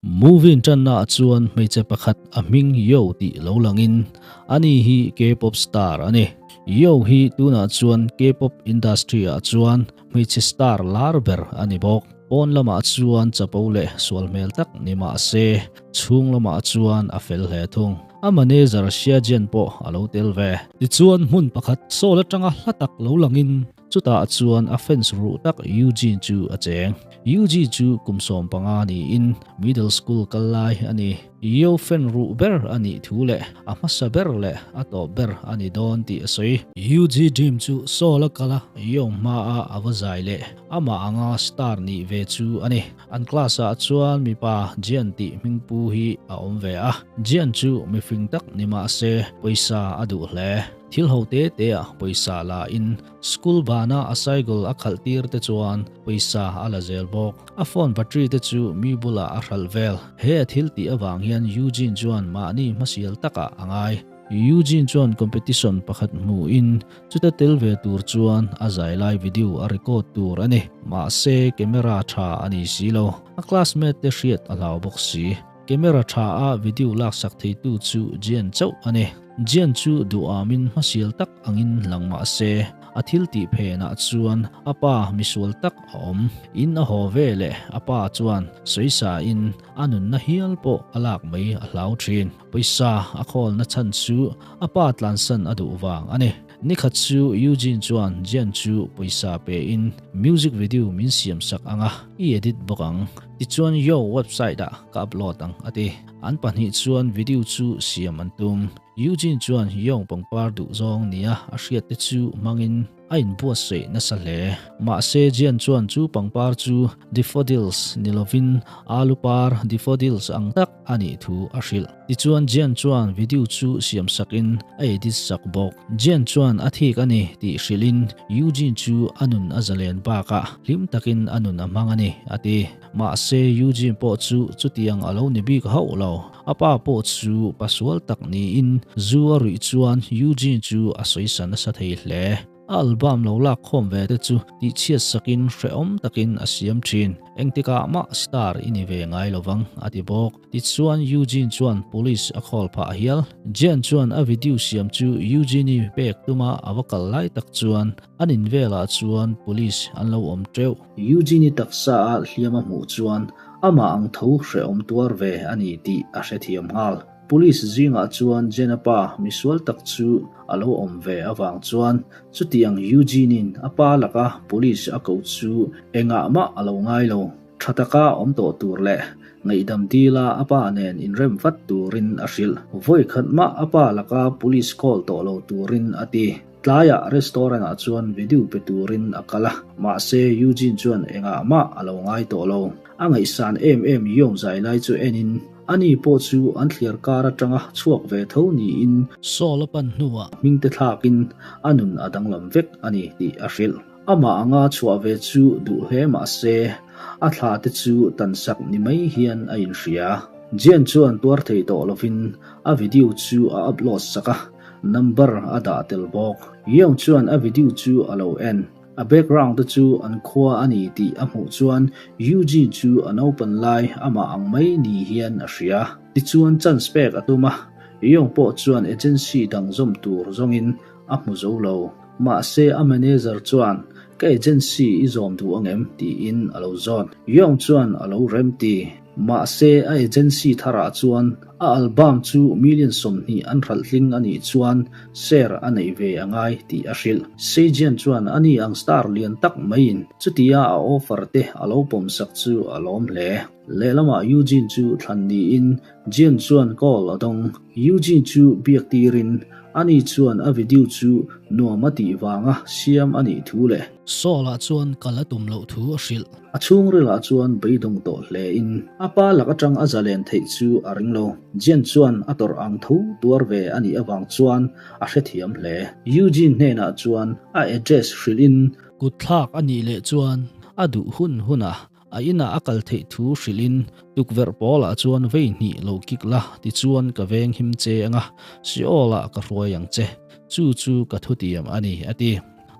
Movie inṭanna ah chuan hmeichhe pakhat a hming Yo tih lo langin ani hi K-pop star a ni. Yo hi tunah chuan K-pop industry ah chuan hmeichhe star lar ber a ni bawk. Pawn lamah chuan chapo leh sual hmel tak ni mah se, chhung lamah chuan a fel hle thung. A manager Xia Jian pawh a lo tel ve. Tichuan hmun pakhat Seoul atanga hla tak lo langin Chutah chuan a fans ruh tak Eugene chu a cheng. Eugene chu kum 15 niin middle school kal lai a ni. Yeo fan ruh ber a nih thu leh a hmasa ber leh a tawp ber a ni dawn tih a sawi. Eugene dream chu Seoul a kal a, Yeo hmaa a va zai leh amah anga star nih ve chu a ni. An class ah chuan mipa Jian tih hmingpu hi a awm ve a. Jian chu mifing tak ni mah se pawisa a duh hle. Thil ho te te ah pawisa la in school bana a cycle a khalh tir te chuan pawisa a la zel bawk. A phone battery te chu mi bulah a hralh vel. He a thil tih avang hian Eugene chuan mahni hmasial takah a ngai. Eugene chuan competition pakhat hmu in chuta tel ve tur chuan a zai lai video a record tur a ni. Mahse camera tha a ni si lo. A classmate te hriat a hlau bawk si. Camera tha a video laksak theitu chu Jian chauh a ni. Jian chu duhamin hmasial tak angin lang mah se, a thil tih phenah chuan a pa misual tak a awm. In a haw ve leh a pa chuan sawisa in a nunna hial pawh a lak mai a hlau thin. Pawisa a khawlna chhan chu a pa tlansan a duh vang a ni. Nikhat chu Eugene chuan Jian chu pawisa pe in music video min siam sak ang a, i edit bawk ang. Tichuan Yo website ah ka upload ang a ti. An pahnih chuan video chu siam an tum. Eugene chuan Yong pangpar duh zawng nia a hriat te chu hmangin a inbuatsaih nasa hle. Mahse Jian chuan chu pangpar chu daffodils ni lovin alu par daffodils ang tak a nih thu a hrilh. Tichuan Jian chuan video chu siam sakin a edit sak bawk. Jian chuan a thik a ni tih hrilhin Eugene chu a nun a zalen bakah hlim takin a nun a hmang a ni a ti. Mahse Eugene pawh chu chutiang a lo ni bik hauh lo. A pa pawh chu pasual tak niin zu a ruih chuan Eugene chu a sawisa nasa thei hle. A album lo lak khawm ve te chu tihchhiat sakin hrehawm takin a siam thin. Engtikah mah star i ni ve ngai lovang, a ti bawk. Tichuan Eugene chuan police a call phah hial. Jen chuan a video siam chu Eugene-i pek tuma a va kal lai tak chuan an in velah chuan police an lo awm teuh. Eugene-i taksa a hliam a hmuh chuan amah ang tho hrehawm tuar ve a ni tih a hrethiam nghal. Police zingah chuan Jenna pa misual tak chu a lo awm ve avang chuan chutiang Eugene-in a pa laka police a ko chu engah mah a lo ngai lo. Tha taka awm tawh tur leh ngaihdam dila a pa nen inrem vat turin a hrilh. Vawi khat mah a pa laka police call tawh lo turin a ti. Tlaiah restaurant-ah chuan video pe turin a kal a, mahse Eugene chuan engah mah a lo ngai tawh lo. A ngaihsan em em Yong zai lai chu enin Ani pawh chu an thliar kar atanga chhuak ve tho niin Saul a pan hnuah hmingte thlakin a nun a danglam vek a ni tih a hrilh. Amah anga chhuah ve chu duh hle mah se, a thla te chu tansak ni mai hian a inhria. Jian chuan tuar thei tawh lovin a video chu a upload sak a, number a dah tel bawk. Yeong chuan a video chu a lo en. A background te chu an khua a ni tih a hmuh chuan Eugene chu a naupan lai amah ang mai ni hian a hria. Tichuan chance pek a tum a, Yong pawh chuan agency dang zawm tur zawngin a hmu zo lo. Mahse a manager chuan ka agency i zawm duh angem tiin a lo zawt. Yong chuan a lo remti. Mahse, a agency tharah chuan a album chu million 20 an hralh hling a nih chuan share a neih ve a ngai tih a hrilh. Sejian chuan a ni ang star lian tak maiin chutia a offer te a lo pawmsak chu a lawm hle. Lehlamah Eugene chu thlan niin Jian chuan call a dawng. Eugene chu biak tirin ani chuan a video chu nuam a tih vanga siam a nih thu leh. Saul-ah chuan kal a tum loh thu a hrilh. A chhungrilah chuan beidawng tawh hle in a pa lak atang a zalen theih chu a ring lo. Jian chuan a tawrh ang tho tuar ve a nih avang chuan a hrethiam hle. Eugene hnenah chuan a address hrilh in. Kut thlak a nih leh chuan a duh hun hunah a inah a kal theih thu hrilh in tukverh pawlah chuan vei hnih lo kik la tichuan ka veng him che anga Seoul-ah ka hruai ang che. Chu chu ka thutiam a ni a ti.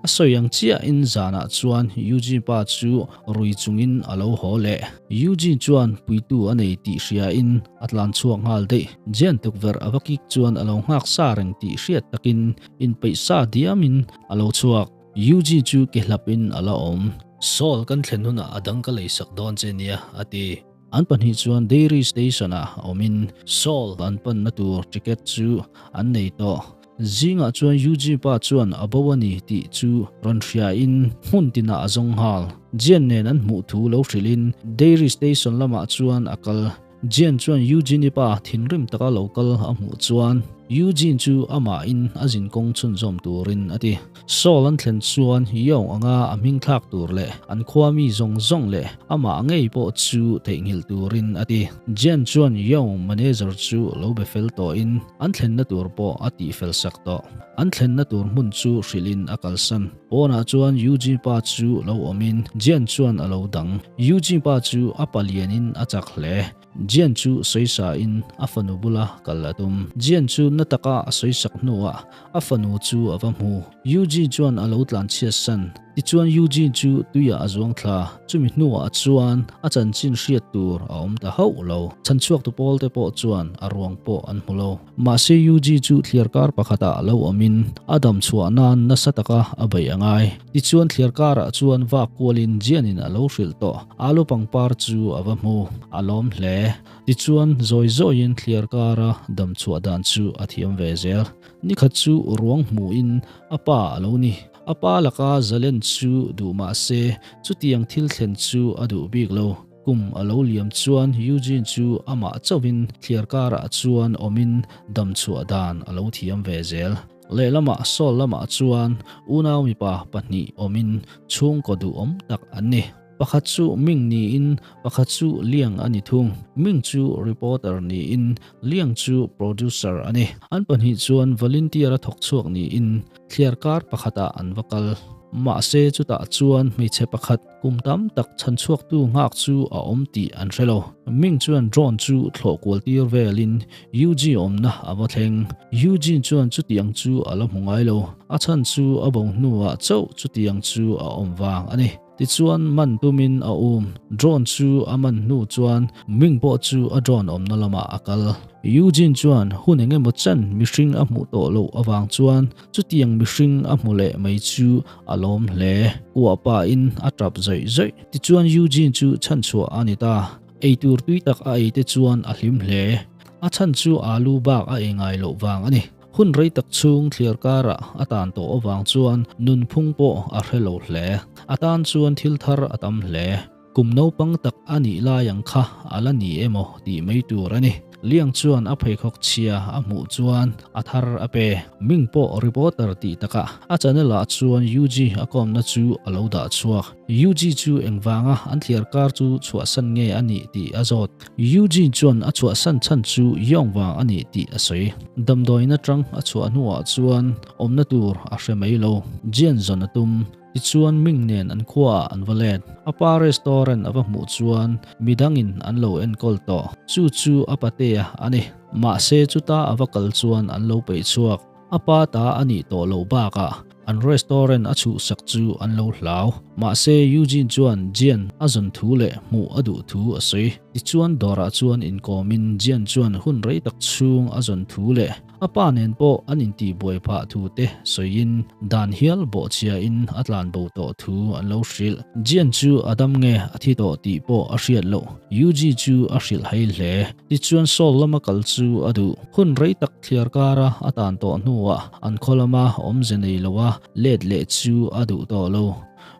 A sawi ang chiahin zanah chuan Eugene pa chu rui chungin a lo haw leh. Eugene chuan puitu a nei tih hriain a tlan chhuak nghal daih. Jen tukverh a va kik chuan a lo nghak sa reng tih hriat takin inpeih sa diamin a lo chhuak. Eugene chu ke hlapin a la awm. Saul kan thlen hunah a dang ka leisak dawn che nia, a ti. An pahnih chuan Dairy Station-ah awmin Saul an panna tur ticket chu an nei tawh. Zingah chuan Eugene pa chuan a bo a ni tih chu rawn hriain hmun tinah a zawng nghal. Jian nen an hmuh thu lo hrilhin Dairy Station lamah chuan a kal. Jian chuan Eugene-i pa thinrim taka lo kal a hmuh chuan Eugene chu amahin a zinkawng chhunzawm turin a ti. Saul an thlen chuan Yong anga a hming thlak tur leh an khua mi zawng zawng leh amah ngei pawh chu theihnghilh turin a ti. Jen chuan Yong manager chu lo be fel tawhin an thlenna tur pawh a tihfel sak tawh. An thlenna tur hmun chu hrilhin a kalsan. Pawnah chuan Eugene pa chu lo awmin Jen chuan a lo dang. Eugene pa chu a palianin a chak hle. Jian chu sawisa in a fanu bula kal a tum. Jian chu na taka a sawisak hnuah a fanu chu a va hmu. Eugene chuan a lo tlanchhiat san. Tichuan Eugene chu tuiah a zuang thla. Chumi hnuah chuan a chanchin hriat tur a awm ta hauh lo. Chhanchhuaktu pawl te pawh chuan a ruang pawh an hmu lo. Mahse Eugene chu thliarkar pakhatah lo awmin a dam chhuah nan nasa taka a beih a ngai. Tichuan thliarkarah chuan vak kualin Jianin a lo hrilh tawh. Alu pangpar chu a va hmu, a lawm hle. Tichuan, zawi zawiin thliar kara dam chhuah dan chu a thiam ve zel. Nikhat chu ruang hmuhin a pa a lo ni. A pa laka zalen chu duh mah se, chutiang thil thlen chu a duh bik lo. Kum a lo liam chuan Eugene chu amah chauhin thliar karah chuan awmin dam chhuah dan a lo thiam ve zel. Lehlamah Saul lamah chuan unau mipa pahnih awmin chhungkaw duhawm tak an ni. Pakhat chu Ming niin pakhat chu Liang a ni thung. Ming chu reporter niin Liang chu producer a ni. An pahnih chuan volunteer a thawk chhuak niin thliar kar pakhatah an va kal. Mahse chutah chuan hmeichhe pakhat Kum tam tak chhanchhuaktu nghak chu a awm tih an hre lo. Ming chuan drone chu thlawh kual tir velin Eugene awmna a va thleng. Eugene chuan chutiang chu a la hmu ngai lo. A chhan chu a bo hnuah chauh chutiang chu a awm vang a ni. Tichuan man tumin a um. Drone chu a man hnu chuan Ming pawh chu a drone awmna lamah a kal. Eugene chuan hun eng emaw chen mihring a hmuh tawh loh avang chuan Chutiang mihring a hmu leh mai chu a lawm hle. Kuah pahin a tap zawih zawih. Tichuan Eugene chu chhanchhuah a ni ta. Eitur tui tak a ei te chuan a hlim hle. A chhan chu alu bak a ei ngai loh vang a ni. Hun rei tak chhung thliar karah a tan tawh avang chuan nunphung pawh a hre lo hle. A tan chuan thil thar a tam hle. Kum naupang tak a nih lai ang kha a la ni emaw tih mai tur a ni. Liang chuan a pheikhawk chhia a hmuh chuan a thar a pe. Ming pawh reporter tih takah a channel ah chuan Yuji a kawmna chu a lo dah chhuak. Yuji chu engvanga an thliar kar chu chhuahsan nge a nih tih a zawt. Yuji chuan a chhuahsan chhan chu Yong vang a nih tih a sawi. Damdawiin atang a chhuah hnuah chuan awmna tur a hre mai lo. Jian zawn a tum. Tichuan Ming nen an khuaah an va let. A pa restaurant a va hmuh chuan midangin an lo enkawl tawh. Chu chu a patea a ni. Mahse chuta a va kal chuan an lo peih chhuak. A pa ta a nih tawh loh bakah an restaurant a chhuhsak chu an lo hlau. Mahse Eugene chuan Jian a zawn thu leh hmuh a duh thu a sawi. Tichuan dawrah chuan inkawmin Jian chuan hun rei tak chhung a zawn thu leh A pa nen pawh an intihbuai phah thu te sawiin dan hial bawhchhiain a tlan bo tawh thu an lo hrilh. Jian chu a dam nge a thi tawh tih pawh a hriat loh. Yuji chu a hrilh hei hle. Tichuan Seoul lama kal chu a duh. Hun rei tak thliar kara a tan tawh hnuah an khaw lama awmze nei loa let leh chu a duh tawh lo.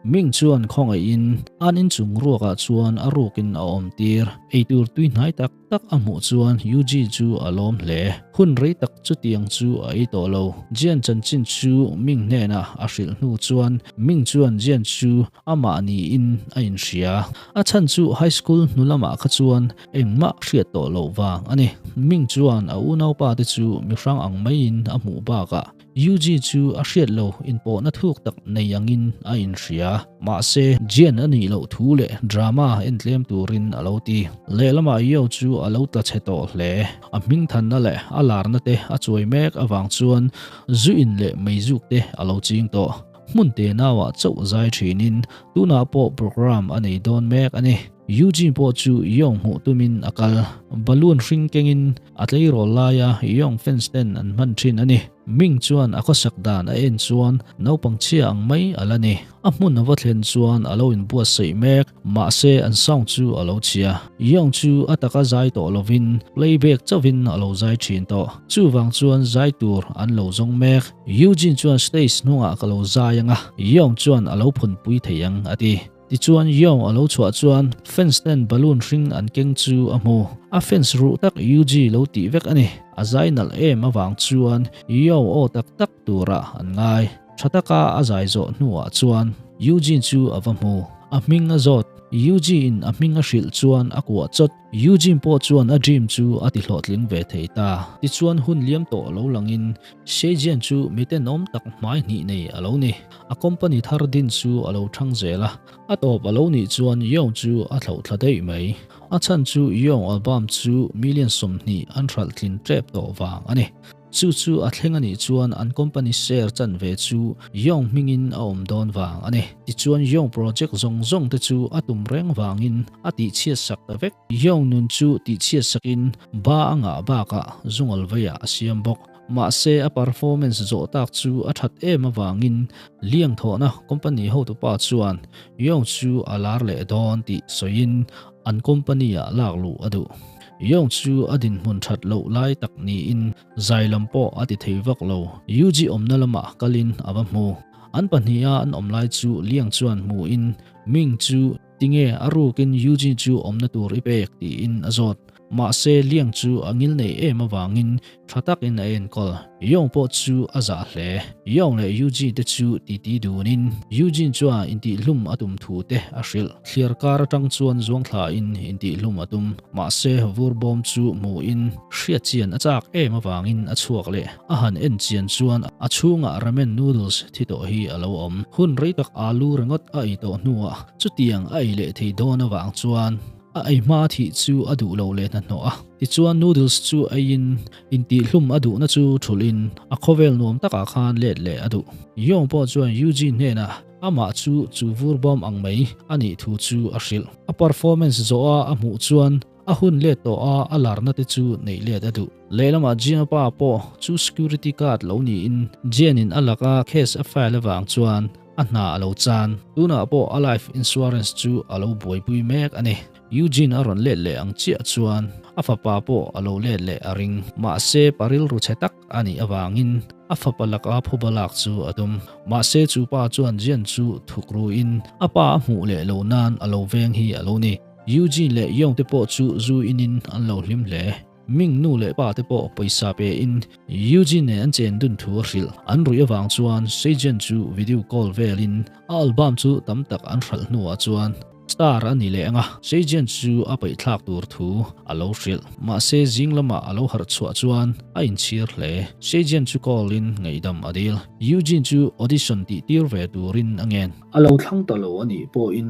Ming chuan khawngaihin an inchung ruakah chuan a rukin a awm tir. Eitur tuihnai tak tak a hmuh chuan Yuji chu a lawm hle. Hun rei tak chutiang chu a ei tawh lo. Jian chanchin chu Ming hnenah a hrilh hnu chuan Ming chuan Jian chu amah niin a inhria. A chhan chu high school hnu lamah kha chuan engmah hriat tawh loh vang a ni. Ming chuan a unaupa te chu mihrang ang maiin a hmuh bakah Yuji chu a hriat lo inpawhna thuk tak nei angin a inhria. Mahse, Jian a nih loh thu leh drama en tlem turin a lo ti. Lehlamah Yeo chu a lo tla chhe tawh hle. A hmingthanna leh a larna te a chuai mek avang chuan zu in leh meizuk te a lo ching tawh. Hmun te nauah chauh zai thinin tunah pawh program a nei dawn mek a ni. Eugene pawh chu Young hmuh tumin a kal. Balloon hring kengin a tleirawl laia Young fans ten an hman thin a ni. Ming chuan a khawsak dan a en chuan naupang chhia ang mai a la ni. A hmun a va thlen chuan a lo inbuatsaih mek, mahse an sound chu a lo chhia. Young chu a taka zai tawh lovin playback chauhin a lo zai thin tawh. Chuvang chuan zai tur an lo zawng mek. Eugene chuan stage hnungah ka lo zai ang a, Young chuan a lo phunpui thei ang a ti. Tichuan Young a lo chhuah chuan fans ten balloon hring an keng chu a hmu. A fans ruh tak Yuji lo tih vek a ni. A zai nalh em avang chuan Young aw tak tak turah an ngai. Tha taka a zai zawh hnuah chuan Eugene chu a va hmu. A hming a zawt. Yuji in a hming a hrilh chuan a kuah chawt. Eugene pawh chuan a dream chu a ti hlawhtling ve thei ta. Tichuan hun liam tawh lo langin Seijian chu mi tenawm tak hmai hnih nei a lo ni. A company thar din chu a lo thang zel a, a tawp a lo nih chuan Yong chu a thlauh thla daih mai. A chhan chu Yong album chu million 20 an hralh tlin tep tawh vang a ni. Chu chu a thleng a nih chuan an company share chanve chu Yong hmingin a awm dawn vang a ni. Tichuan Yong project zawng zawng te chu a tum reng vangin a tihchhiat sak ta vek. Yong nun chu tihchhiat sakin ba a ngah bakah zungal veiah a siam bawk. Mahse a performance zawh tak chu a that em avangin Liang thawhna company hotupa chuan Yong chu a lar leh dawn tih sawiin an company ah lak luh a duh. Yong chu a dinhmun that loh lai tak niin zai lam pawh a ti thei vak lo. Yuji awmna lamah kalin a va hmu. An pahniha an awm lai chu Liang chuan hmuin Ming chu tinge a rukin Yuji chu awmna tur i pek tiin a zawt. Mahse Liang chu a ngil nei em avangin tha takin a enkawl. Yong pawh chu a zah hle. Yong leh Eugene te chu titi dunin Eugene chuan intihhlum a tum thu te a hrilh. Thliar kar atang chuan zuangthlain intihhlum a tum. Mahse vur bawm chu hmuhin hriat chian a chak em avangin a chhuak leh. A han en chian chuan a chhungah ramen noodles thi tawh hi a lo awm. Hun rei tak alu ringawt a ei tawh hnuah chutiang a ei leh thei dawn avang chuan A ei hma thih chu a duh lo leh hnahnawh a, tichuan noodles chu eiin intihhlum a duhna chu thulhin a khawvel nuam takah khan let leh a duh. Yong pawh chuan Eugene hnenah amah chu chu vur bawm ang mai a nih thu chu a hrilh. A performance zawha a hmuh chuan a hun let tawh a, a larna te chu neih let a duh. Lehlamah Jian pa pawh chu security guard lo niin Jian in a laka case a file avang chuan A hna a lo chan. Tunah pawh a life insurance chu a lo buaipui mek a ni. Eugene a rawn let leh ang chiah chuan a fapa pawh a lo let leh a ring. Mahse, pa rilru chhe tak a nih avangin a fapa laka phuba lak chu a tum. Mahse, chu pa chuan Jian chu thuk ruin a pa a hmuh leh lo nan a lo veng hi a lo ni. Eugene leh Yong te pawh chu zu inin an lo hlim hle. Ming nu leh pa te pawh pawisa pe in Eugene nen an chen dun thu a hrilh. An ruih avang chuan Seijen chu video call vel in a album chu tam tak an hralh hnuah chuan star a ni leh ang a, Seijen chu a peih thlak tur thu a lo hrilh. Mahse zing lamah a lo harh chhuah chuan a inchhir hle. Seijen chu call in ngaihdam a dil. Eugene chu audition tih tir ve turin a ngen. A lo thlang ta lo a nih pawhin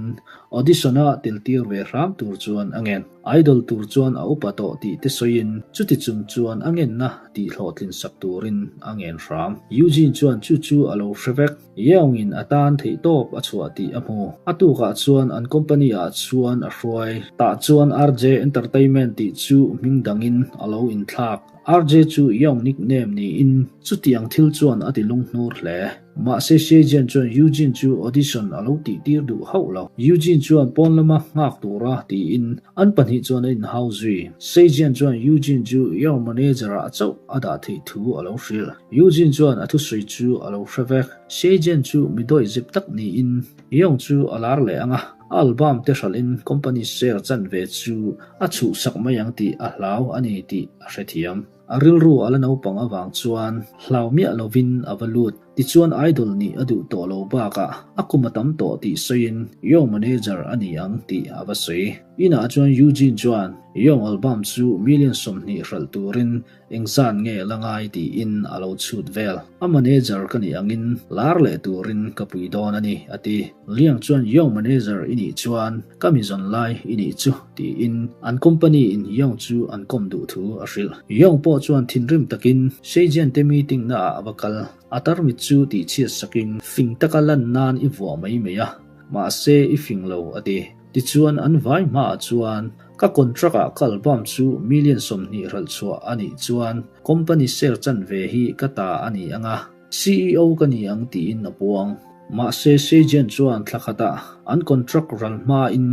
audition a tel tir ve hram tur chuan a ngen. Idol tur chuan a upa tawh tih te sawiin chuti chung chuan a ngenna tih hlawhtlin sak turin a ngen hram. Eugene chuan chu chu a lo hre vek. Yeong-in a tan theih tawp a chhuah tih a hmu. A tukah chuan an company ah chuan a hruai. Tah chuan RJ Entertainment tih chu hming dangin a lo inthlak. RJ chu Yeong nickname niin chutiang thil chuan a ti lunghnur hle. Mahse Seijian chuan Eugene chu audition a lo tih tir duh hauh lo. Eugene chuan pawn lama nghak tura tiin an pahnih chuan a inhau zui. Seijian chuan Eugene chu Yao manager ah chauh a dah theih thu a lo hrilh. Eugene chuan a thusawi chu a lo hre vek. Seijian chu mi dawih zep tak niin Yao chu a lar leh ang a, a album te hralhin company share chanve chu a chhuhsak mai ang tih a hlau a ni tih a hrethiam. A rilru a la naupang avang chuan hlau miah lovin a va lut. Tichuan idol nih a duh tawh lo bakah a kum a tam tawh tih sawiin Young manager a ni ang tih a va sawi. Inah chuan Eugene chuan Young album chu million 20 hralh turin engzan nge la ngai tiin a lo chhut vel. A manager ka nih angin lar leh turin ka pui dawn a ni a ti. Liang chuan Young manager i nih chuan ka mi zawn lai i nih chu. tiin an company in Yong chu an kawm duh thu a hrilh. Yong pawh chuan thinrim takin Seijian te meeting na ah a va kal. A tarmit chu tihchhiat sakin fing taka lan nan i vuah mai mai a, mahse i fing lo a ti. Tichuan an vai hmaah chuan ka contract ah ka album chu million 20 hralh chhuah a nih chuan company share chanve hi ka ta a ni ang a, CEO ka ni ang tiin a puang. Mahse Seijian chuan thla khatah an contract ral hmain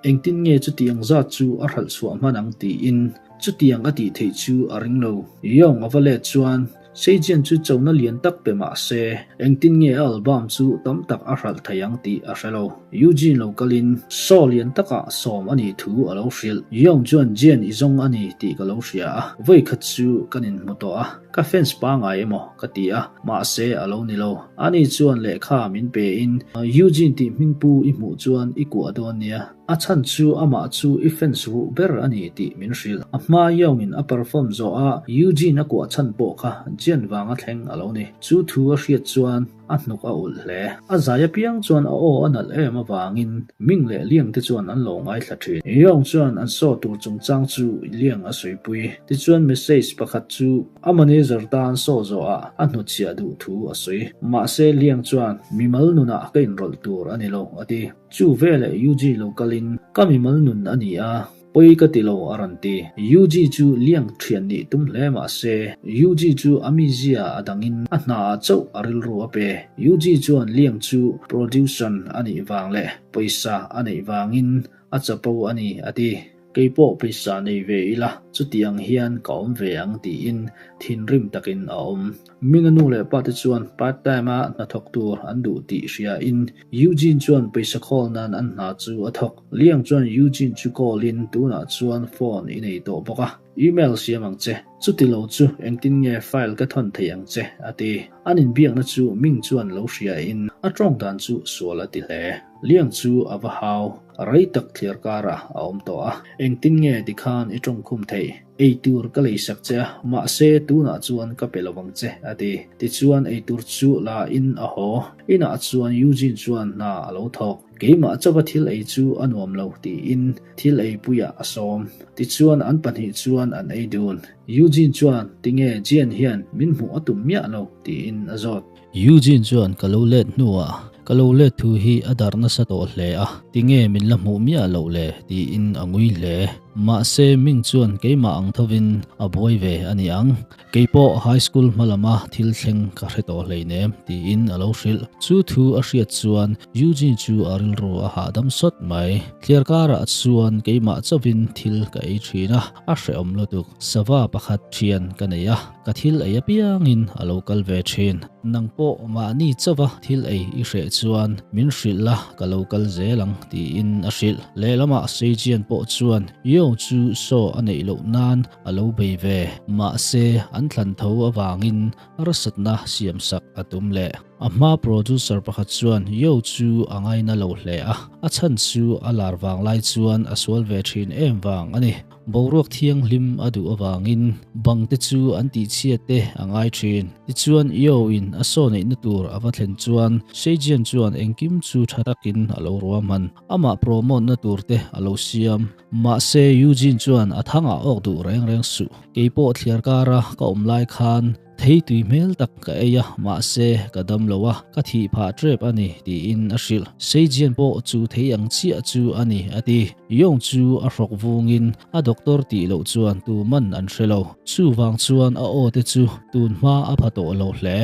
Engtin nge chutiang zat chu a hralh chhuah hman ang tiin chutiang a tih theih chu a ring lo. Yong a va let chuan Seijian chu chona lian tak pe mah se engtin nge a album chu tam tak a hralh thei ang tih a hre lo. Eugene lo kalin show lian takah sawm a nih thu a lo hrilh. Yong chuan Jian i zawng a ni tih ka lo hria a, vawikhat chu kan inhmu tawh a, ka fans pangai emaw ka ti a, mahse a lo ni lo. Ani chuan lehkha min pe in, Eugene tih hmingpu i hmuh chuan i kuah dawn nia. A chhan chu amah chu i fans ruh ber a ni tih min hrilh. A hma Young-in a perform zawh a Eugene a kuah chhan pawh kha Jian vanga thleng a lo ni. Chu thu a hriat chuan a hnuk a ulh hle. A zai apiang chuan a aw a nalh em avangin Ming leh Liang te chuan an lo ngaithla thin. Young chuan an saw tur chungchang chu Liang a sawipui. Tichuan message pakhat chu A manager tan saw zawhah a hnutchhiah duh thu a sawi. Mahse Liang chuan, Mimal nunah ka inrawlh tur a ni lo, a ti. Chu veleh Yuji lo kalin, Ka mimal nun a ni a, pawi ka ti lo, a rawn ti. Yuji chu Liang thian nih tum hle mah se, Yuji chu a mizia a dangin a hnaah chauh a rilru a pe. Yuji chuan Liang chu production a nih vang leh pawisa a neih vangin a chapo a ni, a ti. Kei pawh pawisa nei ve ila, chutiang hian ka awm ve ang tiin thinrim takin a awm. Minga nu leh pa te chuan part time a hnathawk tur an duh tih hria in Eugene chuan pawisa call nan an hna chu a thawk. Liang chuan Eugene chu call in tunah chuan phone i nei tawh bawk a, email siam ang che, chuti lo chu engtin nge file ka thawn thei ang che a ti. An inbiakna chu Ming chuan lo hria in a tawng dan chu sual a ti hle. Liang chu a va hau. Rei tak thliar karah a awm tawh a, engtin nge tikhan i tawngkhum theih? Eitur ka leisak che a, mahse tunah chuan ka pe lovang che, a ti. Tichuan eitur chu la in a haw. Inah chuan Eugene chuan hna a lo thawk. Keimah chauha thil ei chu a nuam lo tiin thil eipuiah a sawm. Tichuan an pahnih chuan an ei dun. Eugene chuan, Tinge Jean hian min hmuh a tum miah lo? tiin a zawt. Eugene chuan ka lo let hnuah ka lo let thu hi a darh nasa tawh hle a, tinge min la hmuh miah loh le tiin a ngui hle. Mahse Ming chuan keimah ang thovin a buai ve a ni ang. Keipawh high school hma lama thil thleng ka hre tawh hleinem tiin a lo hrilh. Chu thu a hriat chuan Eugene chu a rilru a hahdam sawt mai. Thliar karah chuan keimah chauhin thil ka ei thin a, a hrehawm lutuk. Sava pakhat thian ka nei a. Ka thil ei apiangin a lo kal ve thin. Nang pawh mahni chauha thil ei i hreh chuan min hrilh la, ka lo kal zel ang, tiin a hrilh. Lehlamah Seijian pawh chuan Yo chu saw a neih loh nan a lo bei ve. Mahse, an thlan tho avangin harsatna siamsak a tum leh. A hma producer pakhat chuan Yo chu a ngaina lo hle a, a chhan chu a lar vang lai chuan a sual ve thin em vang a ni. Boruak thianghlim a duh avangin bang te chu an tihchhiat te a ngai thin. Tichuan Io in a saw neihna tur a va thlen chuan Seijian chuan engkim chu tha takin a lo ruahman. Amah promote na tur te a lo siam. Mahse Eugene chuan a thangah awk duh reng reng suh. Keipawh thliar kara ka awm lai khan Thei tui hmel tak ka ei a, mahse ka dam lo a, ka thih phah tep a ni, tiin a hrilh. Seijian pawh chu thei ang chiah chu a ni, a ti. Yong chu a hrawk vungin a doctor tih loh chuan tuman an hre lo. Chuvang chuan a aw te chu tun hma a pha tawh lo hle.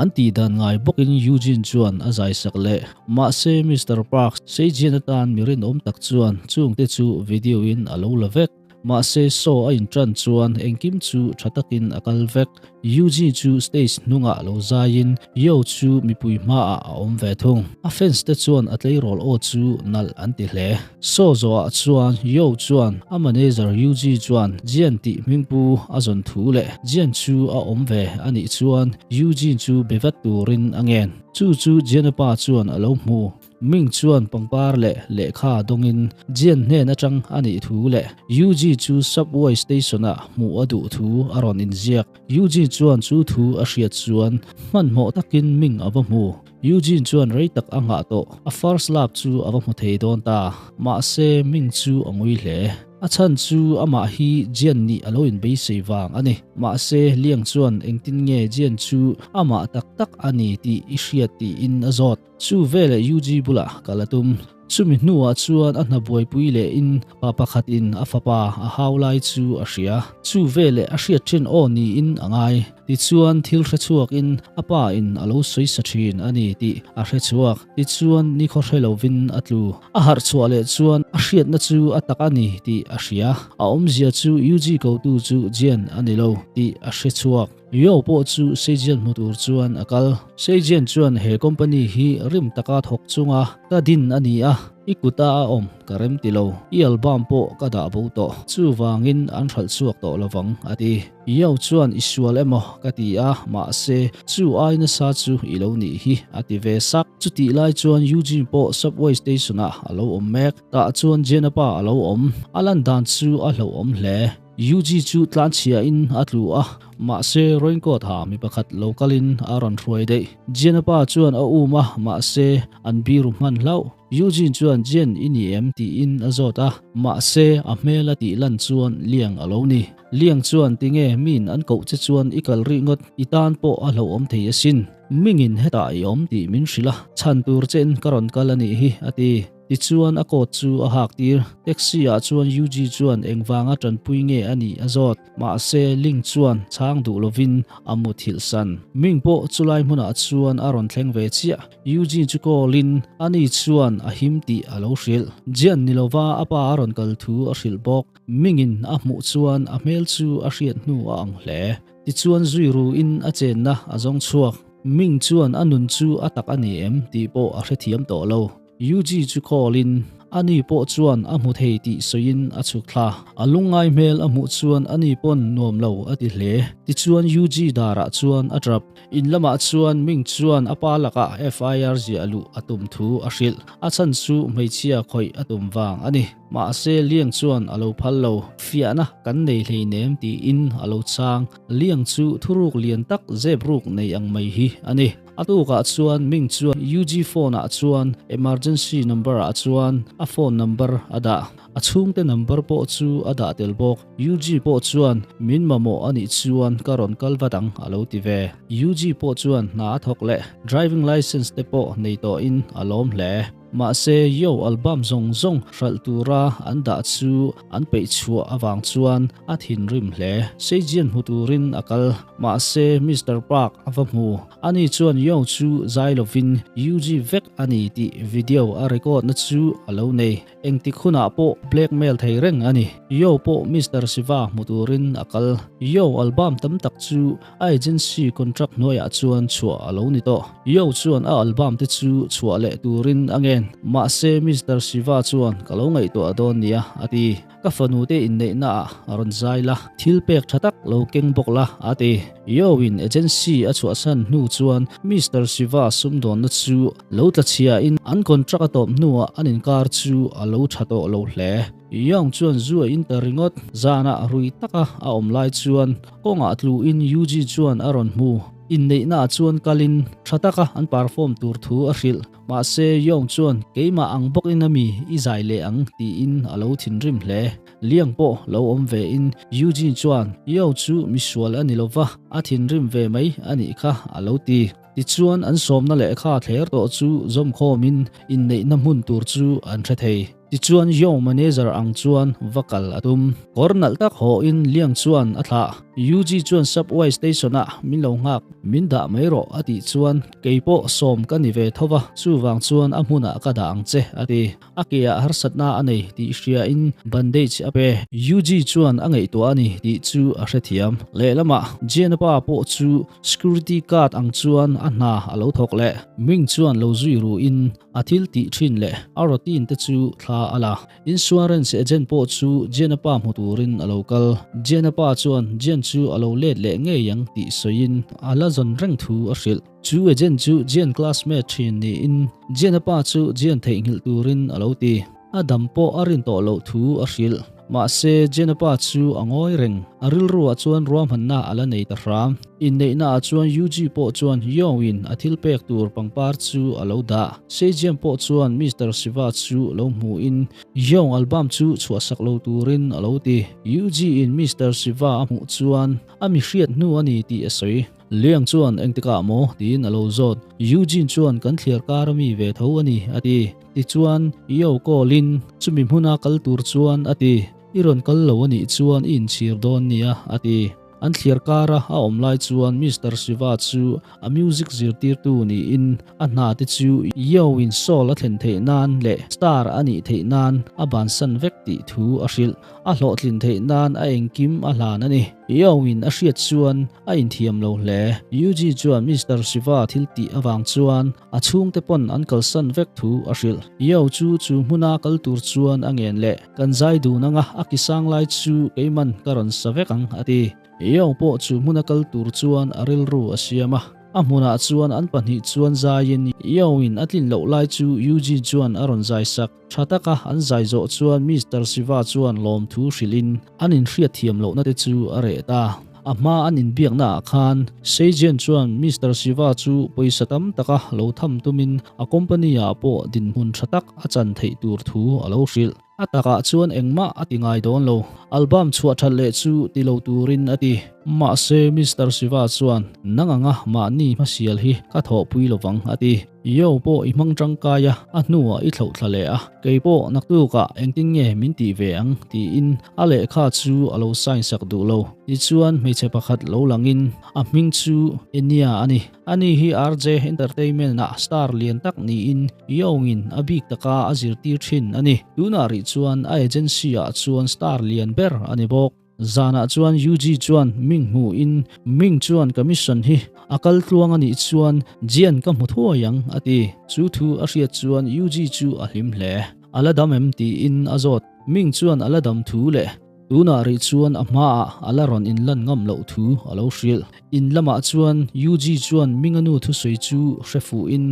An tih dan ngai bawkin Eugene chuan a zaisak leh. Mahse Mister Park, Seijian atan mi rinawm tak chuan chungte chu video in a lo la vek. Mahse show a inṭan chuan engkim chu ṭha takin a kal vek. Yuji chu stage hnungah lo zaiin Yo chu mipui hmaah a awm ve thung. A fans te chuan a tleirawl aw chu nalh an ti hle. Show zawhah chuan Yo chuan a manager Yuji chuan Jian tih hmingpu a zawn thu leh Jian chu a awm ve a nih chuan Yujin chu be vat turin a ngen. Chu chu Jian-a pa chuan a lo hmu. Ming chuan pangpar leh lehkha dawngin Jian hnen atang a nih thu leh Yuji chu subway station-ah hmuh a duh thu a rawn inziak. Yuji chuan chu thu a hriat chuan hmanhmawh takin Ming a va hmu. Yujin chuan rei tak a nghah tawh, a first love chu a va hmu thei dawn ta. Mahse, Ming chu a ngui hle. A chhan chu amah hi Jian nih a lo inbeisei vang a ni. Mahse, Liang chuan engtin nge Jian chu amah tak tak a ni tih i hriat tiin a zawt. Chu veleh Yuji bulah kal a tum. Chumi hnuah chuan a hna buaipui lehin pa pakhatin a fapa a hau lai chu a hria. Chu veleh a hriat thin aw niin a ngai. Tichuan thil hre chhuakin a pa in a lo sawi sa thin a ni tih a hre chhuak. Tichuan nikhaw hre lovin a tlu. A harh chhuah leh chuan a hriatna chu a tak a ni tih a hria. A awmzia chu Yuji kotu chu Jian a ni lo tih a hre chhuak. Yo pawh chu Seijian hmu tur chuan a kal. Seijian chuan he company hi rim taka thawk chunga ka din a ni a, i kuta a awm ka rem ti lo, i album pawh ka dah bo tawh, chuvangin an hralh chhuak tawh lovang a ti. Yo chuan i sual emaw ka ti a, mahse chu ai nasa chu i lo nih hi a ti ve sak. Chutih lai chuan Eugene pawh subway station ah a lo awm mek, tah chuan Jenna pa a lo awm, a lan dan chu a hlauhawm hle. Yuji chu tlanchhia in a tlu a, mahse raincoat ha mi pakhat lo kalin a rawn hruai daih. Jian-a pa chuan a um a, mahse an biru hman hlauh. Yujin chuan Jian i ni em tiin a zawt a, mahse a hmel a tih lan chuan Liang a lo ni. Liang chuan tinge min an koh che chuan i kal rih ngawt, i tan pawh a hlauhawm thei asin. Mingin hetah i awm tih min hrilh a, chhan tur chein ka rawn kal a nih hi a ti. Tichuan a coat chu a hak tir. Taxi ah chuan Yuji chuan engvanga tanpui nge a nih a zawt. Mahse Ling chuan chhang duh lovin a muthilh san. Ming pawh chulai hmunah chuan a rawn thleng ve chiah. Yuji chu call in ani chuan a him tih a lo hrilh. Jian ni lova a pa a rawn kal thu a hrilh bawk. Mingin a hmuh chuan a hmel chu a hriat hnu a ang hle. Tichuan zui ru in a chenna a zawng chhuak. Ming chuan a nun chu a tak a ni em tih pawh a hrethiam tawh lo. Yuji chu call in ani pawh chuan a hmu thei tih sawiin a chhuk thla. A lungngai hmel a hmuh chuan ani pawn nuam lo a ti hle. Tichuan Yuji darah chuan a tap. In lamah chuan Ming chuan a pa lakah FIR ziah luh a tum thu a hrilh. A chhan chu hmeichhia khawih a tum vang a ni. Mahse Liang chuan a lo phal lo. Fiahna kan nei hleinem tiin a lo chang. Liang chu thuruk lian tak zep ruk nei ang mai hi a ni. A tukah chuan Ming chuan UG phone ah chuan emergency number ah chuan a phone number a dah. A chhungte number pawh chu a dah tel bawk. UG pawh chuan min mamawh a nih chuan ka rawn kal vat ang a lo ti ve. UG pawh chuan hna a thawk leh driving license te pawh nei tawhin a lawm hle. Mahse, Yo album zawng zawng hralh tura an dah chu an peih chhuah avang chuan a thinrim hle. Seijian hmu turin a kal. Mahse, Mister Park a va hmu. Ani chuan Yo chu zai lovin Yuji vek a ni tih video a record na chu a lo nei. Engtik hunah pawh blackmail thei reng a ni. Yo pawh Mister Siva hmu turin a kal. Yo album tam tak chu A agency contract hnuaiah chuan chhuah a lo ni tawh. Yo chuan a album te chu chhuah leh turin a ngen. Mahse Mister Shiva chuan ka lo ngaihtuah dawn nia a ti. Ka fanu te inneihna ah a rawn zai la, thil pek tha tak lo keng bawk la a ti. Yo in agency a chhuahsan hnu chuan Mister Shiva sumdawnna chu lo tla chhia in an contract a tawp hnuah an inkar chu a lo tha tawh lo hle. Young chuan zu a in ta ringawt. Zanah rui taka a awm lai chuan kawngah tluin Yuji chuan a rawn hmu. Inneihnaah chuan kalin tha taka an perform tur thu a hrilh. Mahse, Young chuan keimah ang bawkin a mi i zai leh ang tiin a lo thinrim hle. Liang pawh lo awm vein Yuji chuan Young chu misual a ni lova, a thinrim ve mai a nih kha a lo ti. Tichuan an sawmna lehkha thler tawh chu zawmkhawmin inneihna hmun tur chu an hre thei. Tichuan Yo manager ang chuan va kal a tum. Kawr nalh tak hawhin Liang chuan a thlah. Yuji chuan subway station ah min lo nghak, min dah mai rawh a tih chuan kei pawh sawm ka ni ve tho va, chuvang chuan a hmunah ka dah ang che a ti. A ke ah harsatna a nei tih hria in bandage a pe. Yuji chuan a ngaihtuah a ni tih chu a hrethiam. Lehlamah Jian-a pa pawh chu security guard ang chuan a hna a lo thawk leh. Ming chuan lo zui ru in A thil tih thin leh a routine te chu thla a la. Insurance agent pawh chu Jian-a pa hmu turin a lo kal. Jian-a pa chuan Jian chu a lo let leh ngei ang tih sawiin a la zawn reng thu a hrilh. Chu agent chu Jian classmate thin niin Jian-a pa chu Jian theihnghilh turin a lo ti. A dam pawh a rin tawh loh thu a hrilh. Mahse, Jena pa chu a ngawi reng. A rilruah chuan ruahmanna a la nei ta hram. Inneihnaah chuan Yuji pawh chuan Yong-in a thil pek tur pangpar chu a lo dah. Seijian pawh chuan Mister Siva chu lo hmuhin Yong album chu chhuahsak lo turin a lo ti. Yuji-in Mister Siva a hmuh chuan a mi hriat hnu a ni tih a sawi. Liang chuan engtikah maw tiin a lo zawt. Eugene chuan kan thliar kar a mi ve tho a ni a ti. Tichuan Yo call-in chumi hmuna kal tur chuan a ti. I rawn kal lo a nih chuan i inchhir dawn nia a ti. An thliar kara a awm lai chuan Mister Shiva chu a music zirtirtu niin a hna te chu Yo in Seoul a thlen theih nan leh star a nih theih nan a bansan vek tih thu a hrilh. A hlawhtlin theih nan a engkim a hlan a ni. Young-in a hriat chuan a inthiam lo hle. Yuji chuan Mister Shiva thil tih avang chuan a chhungte pawn an kalsan vek thu a hrilh. Yo chu chu hmuna kal tur chuan a ngen leh, Kan zai dun anga a kisang lai chu keiman ka rawn sa vek ang, a ti. Young pawh chu hmuna kal tur chuan a rilru a siam a. A hmunah chuan an pahnih chuan zaiin Young-in a tlin loh lai chu Yuji chuan a rawn zai sak. Tha taka an zai zawh chuan Mister Shiva chuan lawmthu hrilhin an inhriat thiam lohna te chu a reh ta. A hma an inbiakna ah khan Seijian chuan Mister Shiva chu pawisa tam taka lo tham tumin a company ah pawh dinhmun tha tak a chan theih tur thu a lo hrilh. A takah chuan engmah a ti ngai dawn lo. Album chhuah that leh chu ti lo turin a ti. Mahse Mister Shiva chuan nang anga mahni hmasial hi ka thawhpui lovang a ti. Yo pawh i hmang tangkai a, a hnuah i thloh thla leh a, kei pawh naktukah engtin nge min tih ve ang tiin a lehkha chu a lo sign sak duh lo. Tichuan hmeichhe pakhat lo langin a hming chu Enya a ni. Ani hi RJ Entertainment ah star lian tak niin Young-in a bik taka a zirtir thin a ni. Tunah rih chuan a agency ah chuan star lian ber a ni bawk. Zanah chuan Yuji chuan Ming hmuhin, Ming chuan ka mission hi a kal tluang a nih chuan Jian ka hmu thuai ang a ti. Chu thu a hriat chuan Yuji chu a hlim hle. A la dam em tiin a zawt. Ming chuan a la dam thu leh tunah rih chuan a hmaah a la rawn inlan ngam loh thu a lo hrilh. In lamah chuan Yuji chuan Ming a nu thusawi chu hre fuhin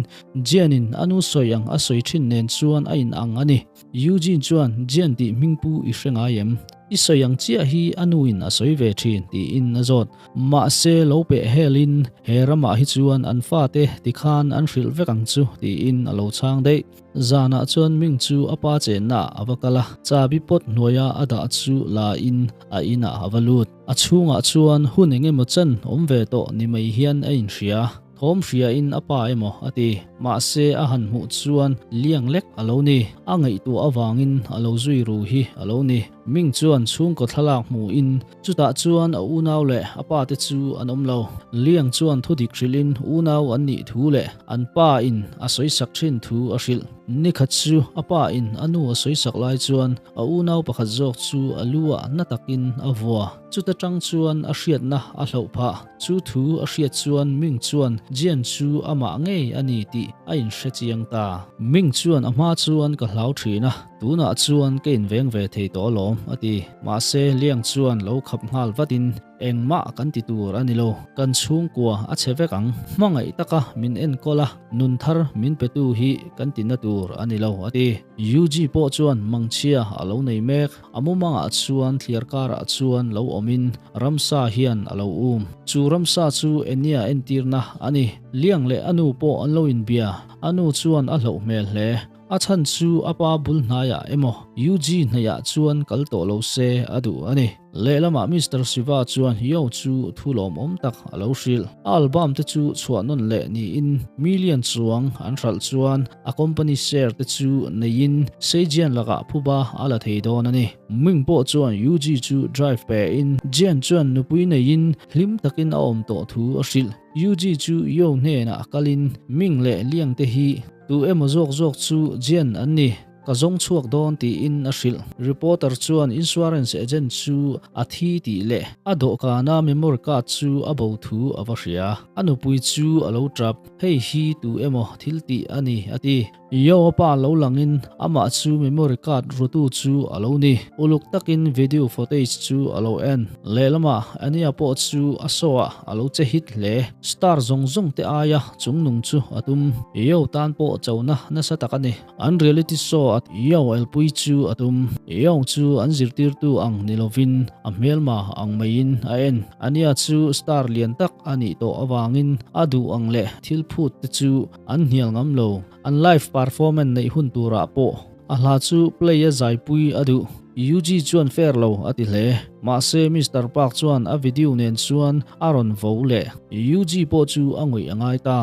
Jian-in a nu sawi ang a sawi thin nen chuan a inang a ni. Eugene chuan Jian tih hmingpu i hre ngai em? I sawi ang chiah hi a nuin a sawi ve thin tiin a zawt. Mahse lo peh helin he ramah hi chuan an fate tikhan an hrilh vek ang chu tiin a lo chhang daih. Zanah chuan Ming chu a pa chenna ah a va kal a, chabi pawt hnuaia a dah chu la in a inah a va lut. A chhungah chuan hun eng emaw chan awm ve tawh ni mai hian a inhria. Thawm hria in a pa emaw a ti. Mahse a han hmuh chuan liang lek a lo ni. A ngaihtuah avangin a lo zui ru hi a lo ni. Ming chuan chhungkaw thlalak hmu in chutah chuan a unau leh a pa te chu an awm lo. Liang chuan thudik hrilh in unau an nih thu leh an pa in a sawisak thin thu a hrilh. Nikhat chu a pa in a nu a sawisak lai chuan a unau pakhat zawk chu a lu ah na takin a vua. Chuta tang chuan a hriatna a hloh phah. Chu thu a hriat chuan Ming chuan Jian chu amah ngei a ni tih a inhre chiang ta. Ming chuan a hma chuan ka hlau thin a, tunah chuan ka inveng ve thei tawh alawm, a ti. Mahse, Liang chuan lo khap nghal vatin, Engmah kan ti tur a ni lo, kan chhungkua a chhe vek ang. Hmangaih taka min enkawl a, nun thar min petu hi kan tina tur a ni lo, a ti. Yuji pawh chuan mangchhia a lo nei mek. A mumangah chuan thliar karah chuan lo awmin ramsa hian a lo um. Chu ramsa chu Enia entirna a ni. Liang leh a nu pawh an lo inbia. A nu chuan a hlauh hmel hle. A chhan chu a pa bul hnaiah emaw Yuji hnaihah chuan kal tawh lo se a duh a ni. Lehlamah Mister Shiva chuan Yo chu thu lawmawm tak a lo hrilh. A album te chu chhuah nawn leh niin million chuang an hralh chuan a company share te chu neiin Seijian lakah phuba a la thei dawn a ni. Ming pawh chuan Yuji chu drive pe in Jian chuan nupui neiin hlim takin a awm tawh thu a hrilh. Yuji chu Yo hnenah kalin Ming leh Liang te hi tu emaw zawk zawk chu Jian an ni. Ka zawng chhuak dawn tiin a hrilh. Reporter chuan insurance agent chu a thi tih leh a dawhkana memory card chu a bo thu a va hria. A nupui chu a lo tap, Hei hi tu emaw thil tih a ni, a ti. Yo a pa lo langin amah chu memory card rutu chu a lo ni. Uluk takin video footage chu a lo en. Lehlamah Ania pawh chu a show ah a lo che hit hle. Star zawng zawng te aia chungnung chu a tum. Yo tan pawh chona nasa tak a ni. An reality show show a Yao elpui chu a tum. Yao chu an zirtirtu ang ni lovin a hmelma ang maiin a en. Ania chu star lian tak a nih tawh avangin a duh ang leh thil phut te chu an hnial ngam lo. An live performance neih hun turah pawh a hla chu play a zaipui a duh. Yuji chuan fair lo a ti hle. Mahse Mister Park chuan a video nen chuan a rawn vo leh. Yuji pawh chu a ngawih a ngai ta.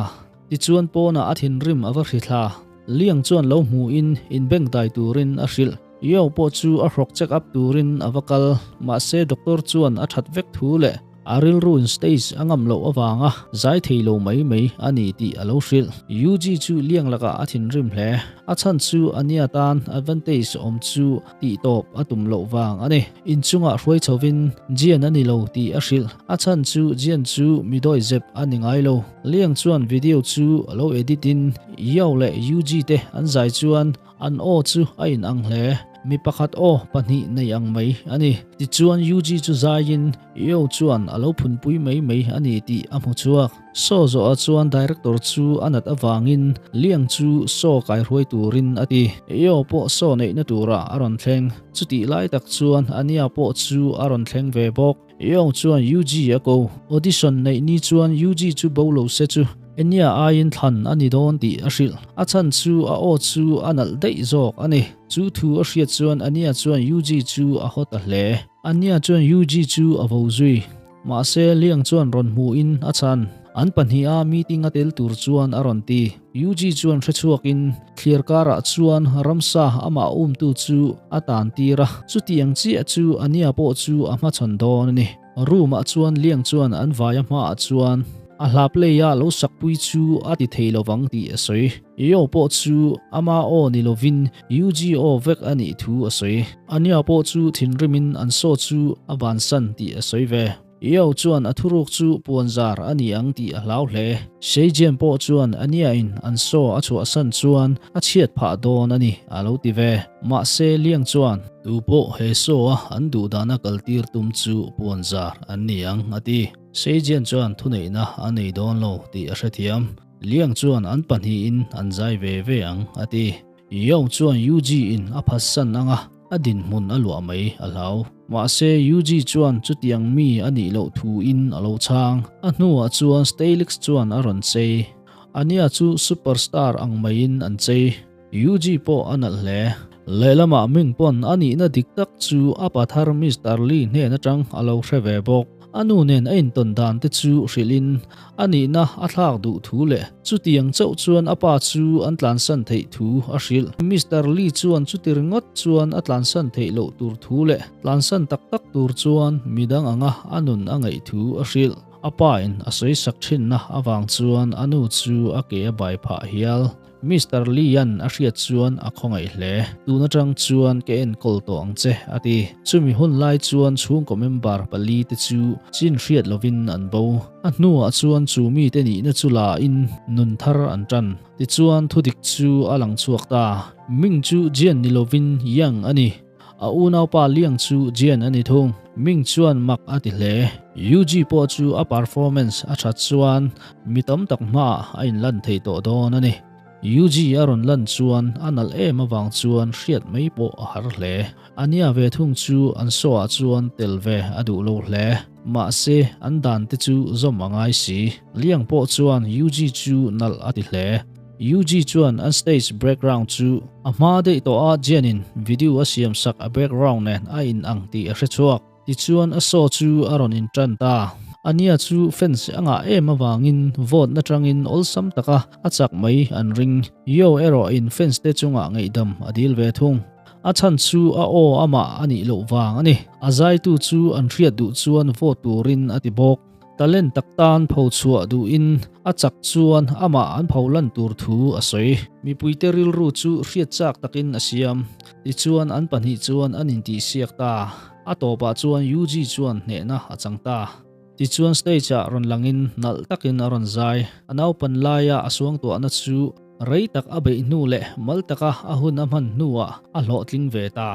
Tichuan pawnah a thinrim a va hri thla. Liang chuan lo hmuhin inbengdai turin a hrilh. Yao pawh chu a hrawk check up turin a va kal. Mahse doctor chuan a that vek thu leh a rilruin stage a ngam loh avanga zai thei lo mai mai a ni tih a lo hrilh. Yuji chu Liang lakah a thinrim hle. A chhan chu a nia tan advantage awm chu tih tawp a tum loh vang a ni. Inchungah hruai chhovin Jian a ni lo tih a hrilh. A chhan chu Jian chu mi dawi zep a ni ngai lo. Liang chuan video chu a lo edit in Yao leh Yuji te an zai chuan an aw chu a in ang hle. Mi pakhat aw pahnih nei ang mai a ni. Tichuan Yuji chu zaiin Yao chuan a lo phunpui mai mai a ni tih a hmu chhuak. Saw zawhah chuan director chu a nat avangin Liang chu saw kaihruai turin a ti. Yao pawh saw neihna turah a rawn thleng. Chutih lai tak chuan Ania pawh chu a rawn thleng ve bawk. Yao chuan Yuji a ko. Audition neih ni chuan Yuji chu bo lo se chu Ania aiin thlan a ni dawn tih a hrilh. A chhan chu a aw chu a nalh daih zawk a ni. Chu thu a hriat chuan Ania chuan Yuji chu a haw ta hle. Ania chuan Yuji chu a vo zui. Mahse, Liang chuan rawn hmuhin a chhan. An pahniha meeting a tel tur chuan a rawn ti. Yuji chuan hre chhuakin thliar karah chuan ramsa amah umtu chu a tan tir a, chutiang chiah chu Ania pawh chu a hmachhawn dawn a ni. Room ah chuan Liang chuan an vaia hmaah chuan a hla play a lo sakpui chu a ti thei lovang tih a sawi. Yo pawh chu ama aw ni lovin Yuji aw vek a nih thu a sawi. Ania pawh chu thinrimin an saw chu a bansan tih a sawi ve. Yao chuan a thuruk chu puanzar a ni ang tih a hlau hle. Seijian pawh chuan Ania-in an saw a chhuahsan chuan a chhiat phah dawn a ni a lo ti ve. Mahse Liang chuan. Tu pawh he saw a an duhdana kaltir tum chu puanzar an ni ang a ti. Seijian chuan thuneihna a nei dawn lo tih a hrethiam. Liang chuan an pahnihin an zai ve ve ang a ti. Yao chuan Yuji in a phatsan anga a dinhmun a luah mai a hlau. Mahse Yuji chuan chutiang mi a nih loh thu in a lo chhang. A hnuah chuan Stalix chuan a rawn chei. Ania chu superstar ang maiin an chei. Yuji pawh a nalh hle. Lehlamah Ming pawn a nihna dik tak chu a pa thar Mister Li hnen atang a lo hre ve bawk. A nu nen a intawn dan te chu hrilhin a nihna a thlak duh thu leh chutiang chauh chuan a pa chu an tlansan theih thu a hrilh. Mister Li chuan chuti ringawt chuan a tlansan theih loh tur thu leh tlansan tak tak tur chuan midang anga a nun a ngaih thu a hrilh. A pa in a sawi sak thinna avang chuan a nu chu a ke a bai phah hial. Mister Lee-a'n a hriat chuan a khawngaih hle. Tun atang chuan ka enkawl tawh ang che, a ti. Chumi hun lai chuan chhungkaw member pali te chu chin hriat lovin an bo. A hnuah chuan chu mite nihna chu la in nun thar an tan. Tichuan thudik chu a lang chhuak ta. Ming chu Jian ni lovin Yang a ni. A unaupa Liang chu Jian a ni thung. Ming chuan mak a ti hle. Yuji pawh chu a performance a that chuan mi tam tak hmaah a inlan thei tawh dawn a ni. Yuji a rawn lan chuan a nalh em avang chuan hriat mai pawh a har hle. Ania ve thung chu an show ah chuan tel ve a duh lo hle. Mahse an dan te chu zawm a ngai si. Liang pawh chuan Yuji chu nalh a ti hle. Yuji chuan an stage background chu a hma daih tawh a Jian-in video a siam sak a background nen a in ang tih a hre chhuak. Tichuan a show chu a rawn in tan ta. Ania chu fans a ngah em avangin vote na tangin awlsam taka a chak mai an ring. Yo erawh in fans te chungah ngaihdam a dil ve thung. A chhan chu a aw amah a nih loh vang a ni. A zaitu chu an hriat duh chuan vote turin a ti bawk. Talent tak tan pho chhuah duhin a chak chuan amah an pho lan tur thu a sawi. Mipuite rilru chu hriat chak takin a siam. Tichuan an pahnih chuan an intihsiak ta. A tawpah chuan Yuji chuan hnehna a chang ta. Tichuan stage ah rawn langin nalh takin a rawn zai. A naupan laia a suangtuahna chu Rei tak a beih hnu leh mal taka a hun a hman hnuah a hlawhtling ve ta.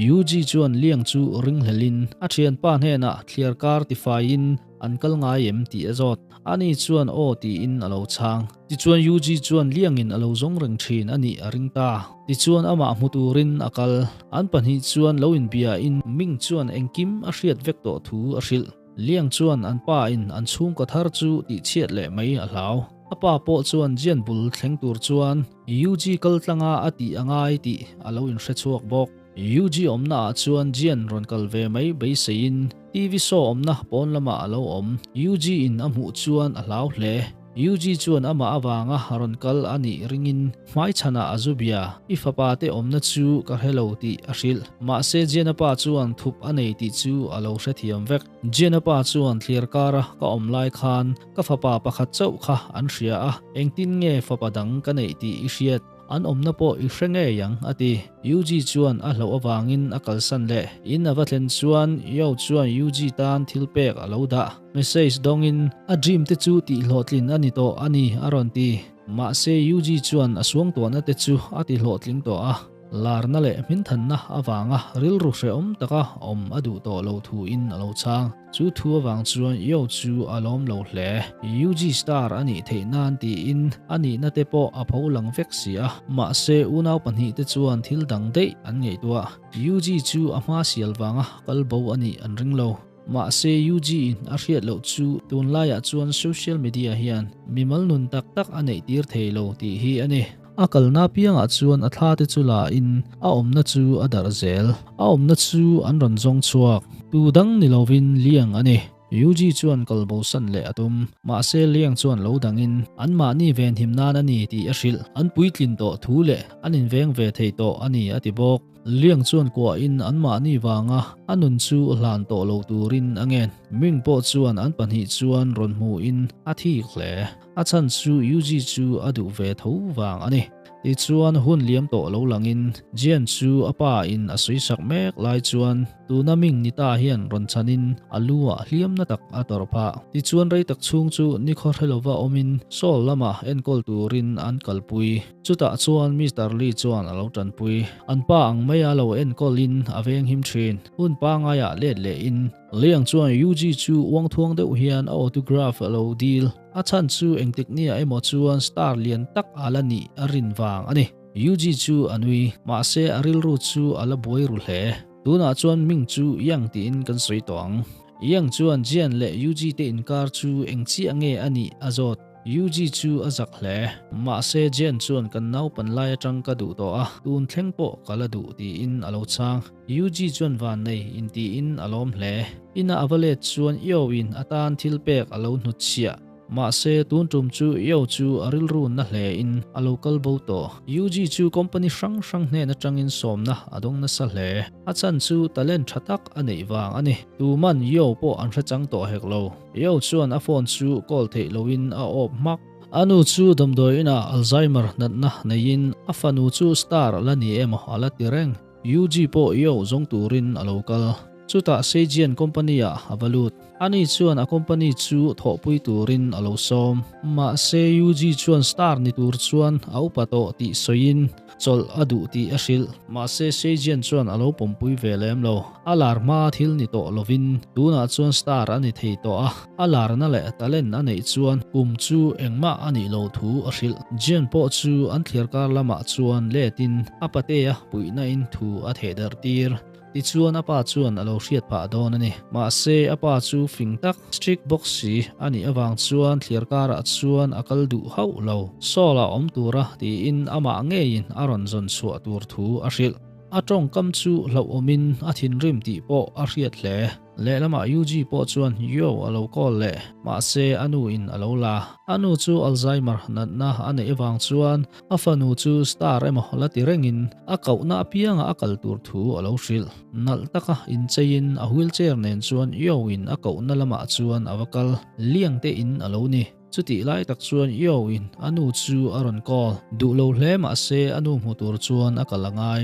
Yuji chuan Liang chu ringhlelin a thianpa hnenah thliar kar tifaiin an kal ngai em tih a zawt. Ani chuan aw tiin a lo chhang. Tichuan Yuji chuan Liangin a lo zawng reng thin a nih a ring ta. Tichuan amah hmu turin a kal. An pahnih chuan lo inbiain Ming chuan engkim a hriat vek tawh thu a hrilh. Liang chuan an pa in an chhungkaw thar chu tihchhiat leh mai a hlau. A pa pawh chuan Jian bul thleng tur chuan Yuji kal tlanga a tih a ngai tih a lo inhre chhuak bawk. Yuji awmna ah chuan Jian rawn kal ve mai beiseiin TV show awmna pawn lamah a lo awm. Yuji in a hmuh chuan a hlau hle. Yuji chuan amah avanga rawn kal a nih ringin hmaichhanah a zu bia. I fapa te awmna chu ka hre lo tih a hrilh. Mahse Jiana pa chuan thup a nei tih chu a lo hrethiam vek. Jiana pa chuan thlir kara ka awm lai khan ka fapa pakhat chauh kha an hria a, engtin nge fapa dang ka neih tih i hriat? An awmna pawh i hre ngei ang, a ti. Yuji chuan a hlauh avangin a kalsan leh. In a va thlen chuan Yao chuan Yuji tan thil pek a lo dah. Message dawngin, A dream te chu tihhlawhtlin a ni tawh a ni, a rawn ti. Mahse Yuji chuan a suangtuahna te chu a tihlawhtling tawh a. Larna leh hminthanna avanga rilru hrehawm taka awm a duh tawh lo thuin a lo chhang. Chu thu avang chuan Yo chu a lawm lo hle. Yuji star a nih theih nan tiin a nihna te pawh a pho lang vek si a. Mahse unau pahnih te chuan thil dang daih an ngaihtuah. Yuji chu a hma sial vanga kal bo a nih an ring lo. Mahse Yuji in a hriat loh chu tunlaiah chuan social media hian mimal nun tak tak a neih tir thei lo tih hi a ni. A kalna piangah chuan a thla te chu la in a awmna chu a darh zel. A awmna chu an rawn zawng chhuak. Tu dang ni lovin Liang a ni. Yuji chuan kal bosan leh a tum. Mahse Liang chuan lo dangin anmahni venhim nan a ni tih a hrilh. An puitlin tawh thu leh an inveng ve thei tawh a ni a ti bawk. Liang chuan kuahin anmahni vanga a nun chu hlan tawh lo turin a ngen. Ming pawh chuan an pahnih chuan rawn hmuhin a thik hle. A chhan chu Yuji chu a duh ve tho vang a ni. Tichuan hun liam tawh lo langin Jian chu a pa in a sawisak mek lai chuan tuna Ming ni ta hian rawn chhanin a lu ah hliam na tak a tawrh phah. Tichuan rei tak chhung chu nikhaw hre lova awmin Seoul lamah enkawl turin an kalpui. Chutah chuan Mister Lee chuan a lo tanpui. An pa ang maia lo enkawlin a venghim thin. Hun pangaiah let lehin Liang chuan Yuji chu uangthuang deuh hian a autograph a lo dil. A chhan chu engtik nia emaw chuan star lian tak a la nih a rin vang a ni. Yuji chu a nui, mahse a rilru chu a la buai ru hle. Tunah chuan Ming chu Yang tiin kan sawi tawh ang. Yang chuan Jian leh Yuji te inkar chu eng chiah nge a nih a zawt. Yuji chu a zak hle. Mahse Jian chuan kan naupan lai atang ka duh tawh a, tun thleng pawh ka la duh tiin a lo chhang. Yuji chuan van nei intiin a lawm hle. Ina a va let chuan Io in a tan thil pek a lo hnutchhiah. Mahse, tun tum chu Io chu a rilru na hle in a lo kal bo tawh. Yuji chu company hrang hrang hnen atangin sawmna a dawng nasa hle. A chhan chu talent tha tak a neih vang a ni. Tuman Io pawh an hre chang tawh hek lo. Io chuan a phone chu call theih loin a awp hmak. A nu chu damdawi inah Alzheimer natna neiin a fanu chu star la ni emaw a la ti reng. Yuji pawh Yo zawng turin a lo kal. Chutah Seijian company ah a va lut. Ani chuan a company chu thawhpui turin a lo sawm. Mahse Yuji chuan star ni tur chuan a upa tawh tih sawiin chawlh a duh tih a hrilh. Mahse Seijian chuan a lo pawmpui ve lem lo. A lar hma thil ni tawh lovin tunah chuan star a ni thei tawh a. A larna leh talent a neih chuan kum chu engmah a nih lo thu a hrilh. Jian pawh chu an thliar kar lamah chuan letin a patea puihna in thu a theh derh tir. Tichuan a pa chuan a lo hriat phah dawn a ni. Mahse a pa chu fing tak, strict bawk si a nih avang chuan thliar karah chuan a kal duh hauh lo. Saul a awm tura tiin amah ngeiin a rawn zawn chhuah tur thu a hrilh. A tawngkam chu hlauhawmin a thinrim tih pawh a hriat hle. Lehlamah Yuji pawh chuan Yo a lo call leh, mahse a nu in a lo la. A nu chu Alzheimer natna a neih avang chuan a fanu chu star emaw la ti rengin a kohna apianga a kal tur thu a lo hrilh. Nalh taka incheiin a wheelchair nen chuan Yo in a kohna lamah chuan a va kal. Liang te in a lo ni. Chutih lai tak chuan Yo in a nu chu a rawn call. Duh lo hle mahse a nu hmu tur chuan a kal a ngai.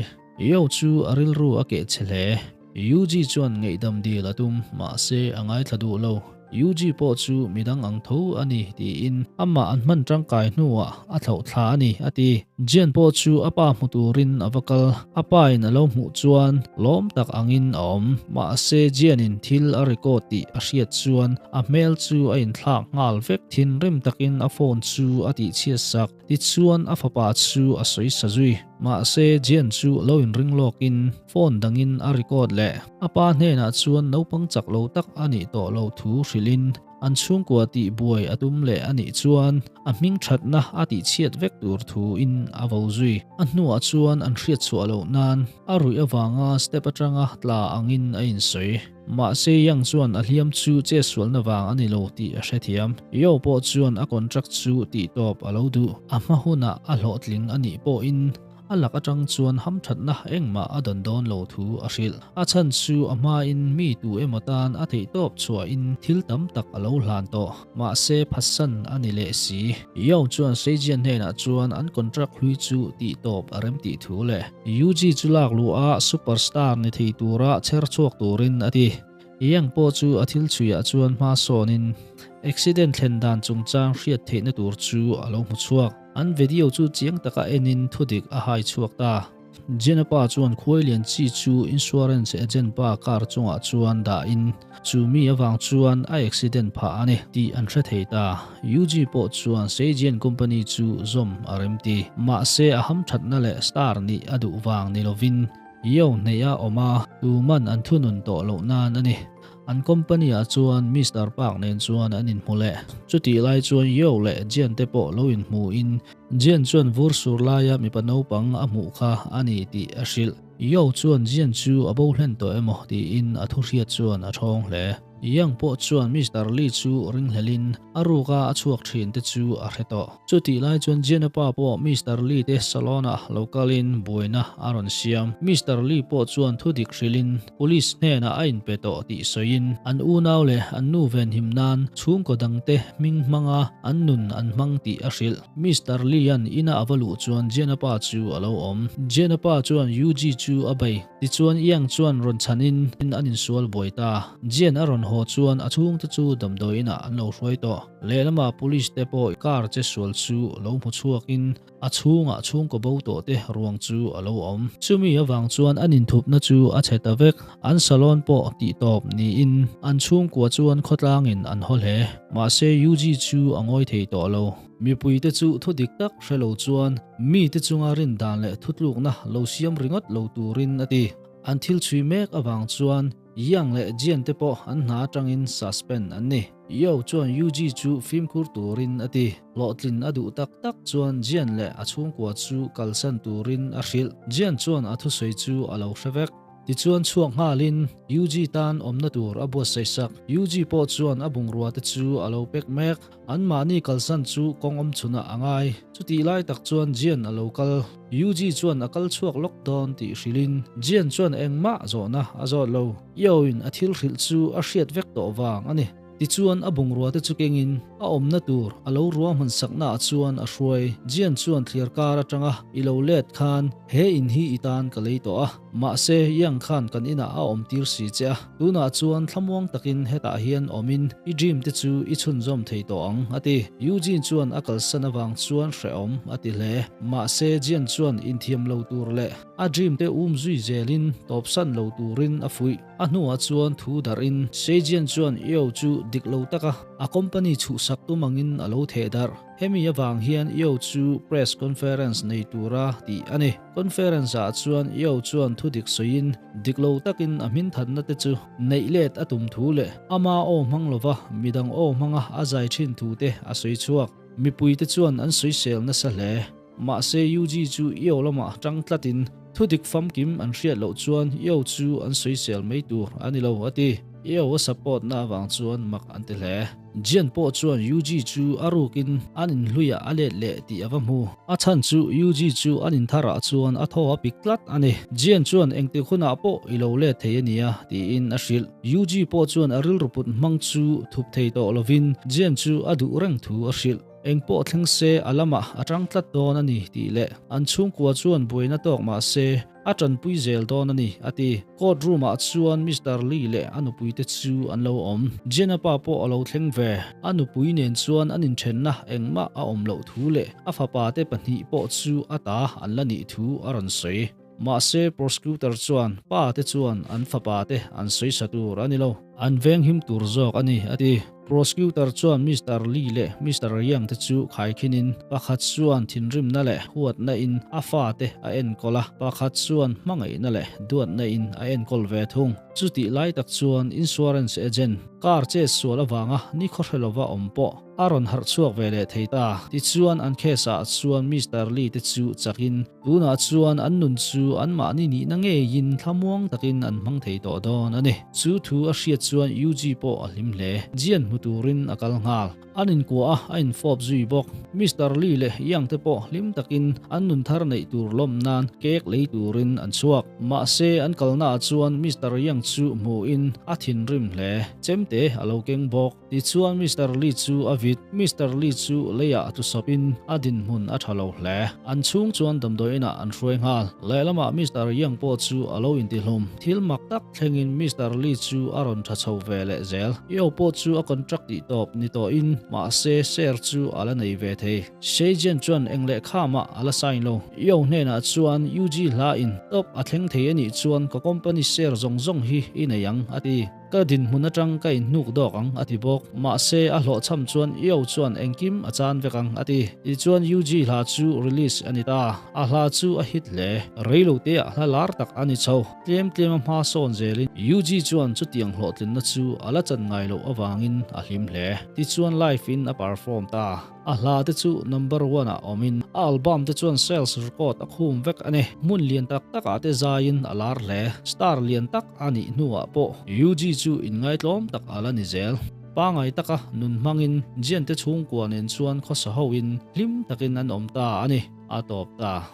Yo chu a rilru a keh che hle. Yuji chuan ngaihdam dil a tum, mahse a ngaithla duh lo. Yuji pawh chu midang ang tho a ni tiin amah an hman tangkai hnuah a thlauh thla a ni, a ti. Jen pawh chu a pa hmu turin a va kal. A pa in a lo hmuh chuan lawm tak angin a awm. Mahse Jen in thil a record tih a hriat chuan a hmel chu a inthlak nghal vek. Thinrim takin a phone chu a tihchhiat sak. Tichuan a fapa chu a sawi sa zui. Mahse Jen chu lo inring lawkin phone dangin a record leh. A pa hnenah chuan naupang chak lo tak a nih tawh loh thu hrilhin An chhungkua tih buai a tum leh a nih chuan a hming thatna a tih chhiat vek tur thu in a vo zui. A hnuah chuan an hriat chhuah loh nan a ruih avanga step atanga tla angin a insawi. Mahse Yang chuan a hliam chu chetsualna vang a ni lo tih a hrethiam. Yo pawh chuan a contract chu tih tawp a lo duh. A hma hunah a hlawhtling a nih pawhin A lak atang chuan hamthatna engmah a dawn dawn lo thu a hrilh. A chhan chu a hmain mi tu emaw tan a theihtawp chhuahin thil tam tak a lo hlan tawh. Mahse phatsan a ni leh si. Yao chuan Seijian hnenah chuan an contract hlui chu tihtawp a remtih thu leh Yuji chu lak luh a superstar ni thei tura chher chhuak turin a ti. Yang pawh chu a thil chhuiah chuan hma sawnin accident thlen dan chungchang hriat theihna tur chu a lo hmu chhuak. An video chu chiang taka enin thudik a hai chhuak ta. Jenna pa chuan khuai lian chi chu insurance agent pa car chungah chuan dahin chu mi avang chuan a accident phah a ni tih an hre thei ta. UG pawh chuan Seijian company chu zawm a remti. Mahse a hamthatna leh star nih a duh vang ni lovin Yo hneih a awm a, tuman an thunun tawh loh nan a ni. An company ah chuan Mister Park nen chuan an inhmu leh. Chutih lai chuan Yo leh Jian te pawh lo inhmu in, Jian chuan vur sur laia mipa naupang a hmuh kha a ni tih a hrilh. Yo chuan Jian chu a bo hlen tawh emaw tiin a thu hriat chuan a thawng hle. Yang pawh chuan Mister Li chu ringhlelin a ruka a chhuak thin te chu a hre tawh. Chutih lai chuan Jiana pa pawh Mister Li te salon-ah lo kalin buaina a rawn siam. Mister Li pawh chuan thudik hrilhin Police hnenah a inpe tawh tih sawiin an unau leh an nu venhim nan chhungkaw dangte hming hmanga an nun an hmang tih a hrilh. Mister Li-a'n ina a va luh chuan Jiana pa chu a lo awm. Jiana pa chuan Yuji chu a bei. Tichuan Yang chuan rawn chhanin an insual buai ta. Jian a rawn haw chuan a chhungte chu damdawi inah an lo hruai tawh. Lehlamah police te pawh car che sual chu lo hmu chhuakin a chhungah chhungkaw bo tawh te ruang chu a lo awm. Chumi avang chuan an inthupna chu a chhe ta vek. An salon pawh tihtawp niin an chhungkua chuan khawtlangin an haw hle. Mahse Yuji chu a ngawi thei tawh lo. Mipuite chu thu dik tak hre lo chuan mite chunga rin dan leh thutlukna lo siam ringawt lo turin a ti. An thil chhui mek avang chuan Yang leh Jian te pawh an hna atangin suspend an ni. Yao chuan Yuji chu fimkhur turin a ti. Hlawhtlin a duh tak tak chuan Jian leh a chhungkua chu kalsan turin a hrilh. Jian chuan a thusawi chu a lo hre vek. Tichuan chhuak nghalin Yuji tan awmna tur a buatsaih sak. Yuji pawh chuan a bungrua te chu a lo pek mek. Anmahni kalsan chu kawng awm chhunah a ngai. Chutih lai tak chuan Jian a lo kal. Yuji chuan a kal chhuak lawk dawn tih hrilhin Jian chuan engmah zawhna a zawt lo. Ioin a thil hrilh chu a hriat vek tawh vang a ni. Tichuan a bungrua te chu kengin a awmna tur a lo ruahman saknaah chuan a hruai. Jian chuan thliar kar atanga i lo let khan he in hi i tan ka lei tawh a. Mahse, Yang khan kan inah a awm tir si che a, tunah chuan thlamuang takin hetah hian awmin i dream te chu i chhunzawm thei tawh ang, a ti. Eugene chuan a kalsan avang chuan hrehawm a ti hle. Mahse, Jian chuan inthiam lo tur leh a dream te um zui zelin tawpsan lo turin a fuih. A hnuah chuan thu darhin Seijian chuan Io chu dik lo taka a company chhuhsak tum angin a lo theh darh. Hemi avang hian Io chu press conference nei tura tih a ni. Conference ah chuan Io chuan thu dik sawiin dik lo takin a hminthatna te chu neih let a tum thu leh ama aw hmang lova midang aw hmanga a zai thin thu te a sawi chhuak. Mipui te chuan an sawisel nasa hle. Mahse UG chu Io lamah tang tlatin thu dik famkim an hriat loh chuan Io chu an sawisel mai tur a ni lo a ti. Io a support na avang chuan mak an ti hle. Jian pawh chuan Yuji chu a rukin an inhluiah a let leh tih a va hmu. A chhan chu Yuji chu an intharah chuan a thaw a pik tlat a ni. Jian chuan engtik hunah pawh i lo let thei a nia tiin a hrilh. Yuji pawh chuan a rilru put hmang chu thup thei tawh lovin Jian chu a duh reng thu a hrilh. Eng pawh thleng se a lamah a tang tlat dawn a ni tih leh an chhungkua chuan buaina tawk mah se. A tanpui zel dawn a ni, a ti. Court room ah chuan Mister Lee leh a nupui te chu an lo awm. Jenna pa pawh a lo thleng ve. A nupui nen chuan an inthenna engmah a awm loh thu leh a fapa te pahnih pawh chu a ta an la nih thu a rawn sawi. Mahse prosecutor chuan pa te chuan an fapa te an sawi sa tur a ni lo. An venghim tur zawk a ni, a ti. Prosecutor chuan Mister Lee leh Mister Yang te chu khaikhinin pakhat chuan thinrimna leh huatna in a fate a enkawl a, pakhat chuan hmangaihna leh duatna in a enkawl ve thung. Chutih lai tak chuan insurance agent, car chet sual avanga nikhaw hre lova awm pawh a rawn harh chhuak ve leh thei ta. Tichuan an case ah chuan Mister Lee te chu chakin Tunah chuan an nun chu anmahni nihna ngeiin thlamuang takin an hmang thei tawh dawn a ni. Chu thu a hriat chuan Yuji pawh a hlim hle. Jian hmu turin a kal nghal. An inkuah a, a infawp zui bawk. Mister Lee leh Yang te pawh hlim takin an nun thar neih tur lawm nan cake lei turin an chhuak. Mahse an kalnaah chuan Mister Yang chu hmuhin a thinrim hle. Chemte a lo keng bawk. Tichuan Mister Lee chu a vit. Mister Lee chu leiah tlusawpin a dinhmun a tha lo hle. An chhung chuan damdawiinah an hruai nghal. Lehlamah Mister Yang pawh chu a lo intihlum. Thil mak tak thlengin Mister Lee chu a rawn tha chho ve leh zel. Io pawh chu a contract tih tawp ni tawhin mahse share chu a la nei ve thei. Seijian chuan eng lehkha mah a la sign lo. Io hnenah chuan UG hla in top a thleng thei anih chuan ka company share zawng zawng hi i nei ang a ti. Ka dinhmun atang ka inhnuk dawk ang, a ti bawk. Mahse, a hlawhchham chuan Io chuan engkim a chan vek ang, a ti. Tichuan UG hla chu release a ni ta. A hla chu a hit hle. Reiloteah hla lar tak a ni chho. Tlem tlem a hma sawn zelin UG chuan chutiang hlawhtlinna chu a la chan ngai loh avangin a hlim hle. Tichuan live in a perform ta. A hla te chu number one ah awmin a album te chuan sales record a khum vek a ni. Hmun lian tak tak ah te zaiin a lar hle. Star lian tak a nih hnuah pawh UG chu inngaitlawm tak a la ni zel. Pangai taka nun hmangin Jian te chhungkua nen chuan khawsa hoin hlim takin an awm ta a ni. A tawp ta.